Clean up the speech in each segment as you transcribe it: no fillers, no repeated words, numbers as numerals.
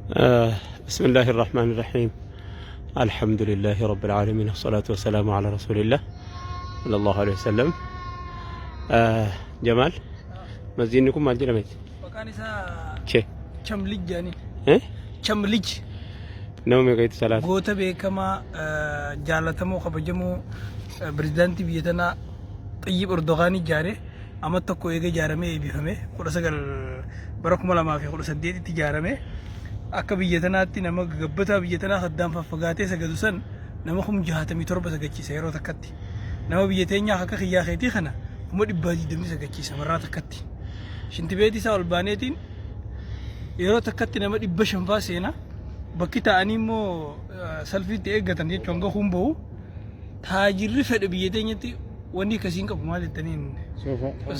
بسم الله الرحمن الرحيم الحمد لله رب العالمين والصلاة والسلام على رسول الله صلى الله عليه وسلم. Jamaal, masjiidni kun maal jedhameeti? Maqaan isaa Che. Chamlij jedhanii. Eh? Chamlij. Nama meeqa itti salaata? Goota beekamaa, jaallatamoo, kabajamoo, pirezidaantii biyya tanaa Xayyib Erdogaan ijaare. Amma tokko eega ijaaramee eebbifame, 19 bara 2018tti ijaarame. Akka biyya tanaatti nama gabbataa biyya tanaa addaan faffagaatee sagadu san nama 67,000 sagachiisa yeroo takkatti. Nama biyya teenyaa akka kiyyaa keetii kana 120,000 sagachiisa marraa takkatti. Shintibeetii isaa ol baaneetiin yeroo takkatti nama 500 faa seena. Bakki taa'anii immoo salfiitti eeggatan jechuun hanga kun bahu, taajirri fedhe biyya teenyatti wanni akkasii hin qabu. Maal jettaniin,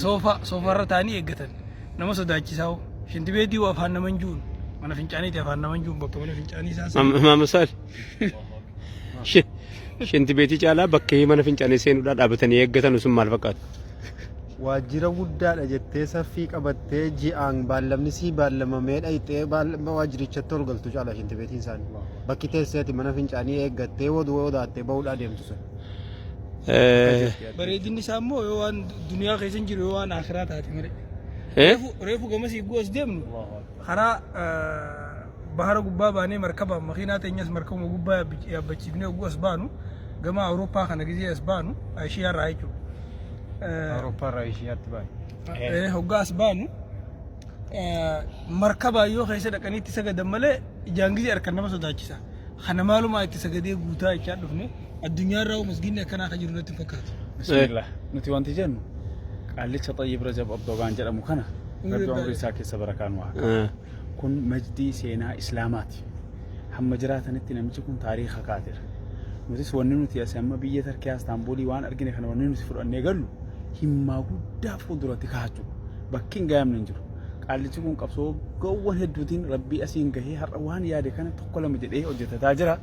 soofaa soofaarra taa'anii eeggatan, nama sodaachisaa. Shintibeetii waa afaan naman juun, mana fincaaniiti afaan naman juun, bakka mana fincaanii isaa sana. Maama Saali. Shintibeetii caalaa bakkee mana fincaanii seenuudhaan dhaabatanii eeggatan sun maal fakkaata? Waajjira guddaadha jettee saffii qabattee ji'aan baallamni sii baallamamee dhayxee waajjirichatti ol galtu caala shintibeetiin isaanii. Bakki teesseeti mana fincaanii eeggattee oduu odaattee bahuudhaa deemtu sun. Bareedinni isaa immoo yoo waan duniyaa keessa hin jiru, yoo waan akhiraa taate malee. Eh? Reefu gamasii eeguu as deemnu karaa bahara gubbaa baanee, markaba makiinaa teenyas markabuma gubbaa yaabbachiifnee eeguu as baanu, gama Awurooppaa kana gizee as baanu, Eeshiyaa irraa jechuudha. Awurooppaa irraa Eeshiyaatti baay'ee. Hoggaa as baanu markabaa yoo keessa dhaqanii itti sagadan malee, ijaan gizee harkan nama sodaachisa. Kana maalumaa itti sagadee guutaa jechaa dhufne, addunyaa irraa masgiinni akkanaa kan jiru natti hin fakkaatu. Bismillah. Nuti wanti jennu qaallicha Xayyib Rajab Erdogaan jedhamu kana Rabbi umrii isaa keessa barakaan waa haa. Kun majdii seenaa Islaamaati. Hamma jiraatanitti namichi kun taariika kaateera. Nutis wanni nuti as amma biyya Tarkiyaa Istaanbulii waan argine kana, wanni nuti fudhannee gallu himmaa guddaa fuulduratti kaa'achuu. Bakki hin gahamne hin jiru. Qaallichi kun qabsoo gowwan hedduutiin Rabbii asiin gahee har'a waan yaade kana tokko lama jedhee hojjetataa jira.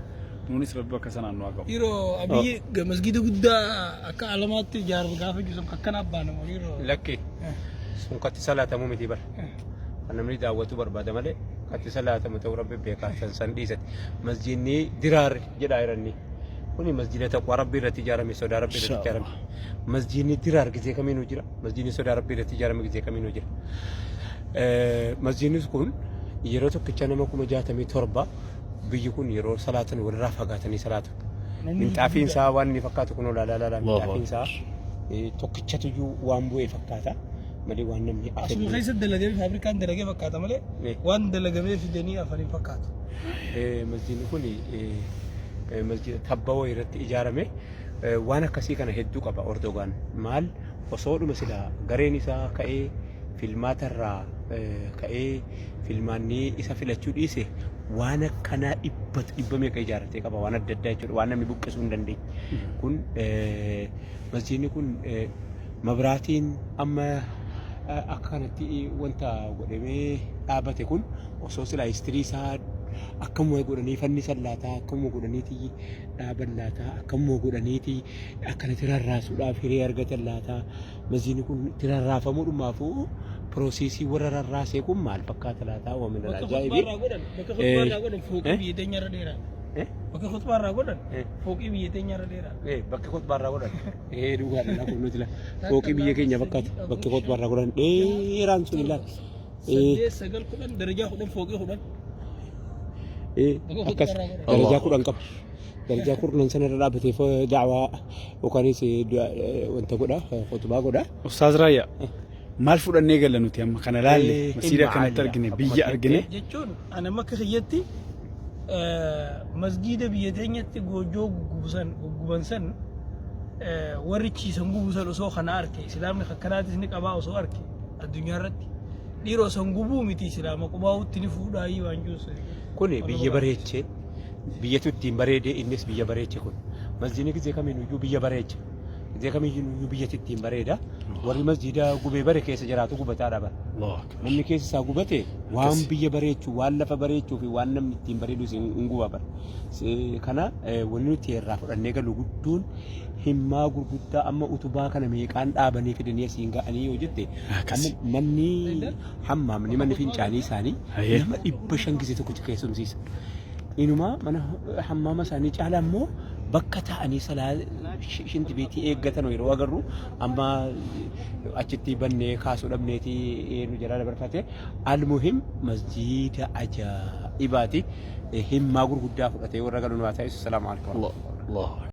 Nuunis Rabbi bakka sanaan nu haa ga'u. Yeroo Abiyyi masgiida guddaa akka alamaatti ijaaru gaafa jiru sun akkana abbaa nama yeroo. Lakki, sun katti salaatamuu miti bara. Kan namni daawwatu barbaada malee katti salaatamu ta'uu Rabbi beekaa, san san dhiisati. Masjiidni Diraar jedhaa jiranni. Kuni masjiida taqwaa Rabbi irratti ijaarame, sodaa Rabbi irratti ijaarame. Masjiidni Diraar gizee kamiinuu jira. Masjiidni sodaa Rabbi irratti ijaarame gizee kamiinuu jira. Masjiidni kun yeroo tokkicha nama 67,000, biyyi kun yeroo salaatan walirraa fagaatanii salaatu. Minxaafiin isaa waan inni fakkaatu kun olaalaa laalaa, minxaafiin isaa tokkichatu iyyuu waan bu'ee fakkaata malee waan namni Asuma keessa dalagee, faabrikaan dalagee fakkaata malee waan dalagamee fidanii afan hin fakkaatu. Masjiidni kun masjiida tabba wayii irratti ijaarame. Waan akkasii kana hedduu qaba Erdogaan. Maal osoodhuma silaa gareen isaa ka'ee filmaata irraa ka'ee filmaanni isa filachuu dhiise, waan akkanaa dhibba dhibba meeqa ijaarratee qaba, waan adda addaa jechuudha, waan namni buqqisuu hin dandeenye. Kun masjiidni kun mabraatiin amma akka kanatti wanta godhamee dhaabate kun osoo silaa history isaa akkamuma godhanii fannisan laataa, akkamuma godhaniiti dhaaban laataa, akkamuma godhaniiti akkanatti rarraasuudhaaf hiree argatan laataa? Masjiidni kun itti rarraafamuudhumaafuu processii warra rarraasee kun maal fakkaata laataa? Waamina Bakka ajaa'ibi. khutbaa irraa godhan, bakka khutbaa irraa godhan fooqii biyya teenya irra dheeraadha. Bakka khutbaa irraa godhan fooqii biyya teenya irra dheeraadha. Bakki khutbaa irraa godhan. Dhugaadha, kun nuti fooqii biyya keenya fakkaata. Bakki khutbaa irraa godhan dheeraan sun ilaali. 8, 9, 10, darajaa 10, fooqii 10. Bakka Akkas khutbaa irraa godhan. Darajaa 10 qaba. Darajaa 10 sanarra dhaabbatee da'waa yookaanis wanta godha, khutbaa godha. Ustaaz Raayyaa, maal fudhannee galla nuti amma kana laalle, masiida himma kanatti aaliya argine, akkuma biyya argine? Jechuun ani amma akka kiyyatti masgiida biyya teenyatti goojjoo guggubusan gugguban san, warri chiisan gubusan osoo kana arke, islaamni akkanaatis ni qabaa osoo arke, addunyaa irratti dhiiroo san gubuu miti, islaama qubaa'utti ni fuudhaayii waan jiru. Kuni biyya bareechee, biyyatu ittiin bareedee, innis biyya bareeche. Kun masjiidni gizee kamiinuyyuu biyya bareecha. Gizee kamiyyuu biyyatti ittiin bareeda. Warri masjiida gubee bare keessa jiraatu gubataadha bara. Allahu akbar. Namni keessa isaa gubate waan Akkasi. biyya bareechu, waan lafa bareechuu fi waan namni ittiin bareedu hin guba bara. Kana wanni nuti irraa fudhannee galu guddoon himmaa gurguddaa amma utubaa kana meeqaan dhaabanii fidanii asiin ga'anii yoo jette Akkasi. amma manni hammaamni manni fincaanii isaanii Hayyee. nama 500 gisee tokkicha keessumsiisa. Inumaa mana hammaama isaanii caalaa immoo bakka taa'anii salaa shinti beetii eeggatan yeroo agarru amma achitti bannee kaasuu dhabneetii nu jalaa dabarfate. Almuhim masjiida ajaa'ibaati. Himmaa gurguddaa fudhatee warra galu nu haa taasisu. Salaamu alaikum. Allahu akbar.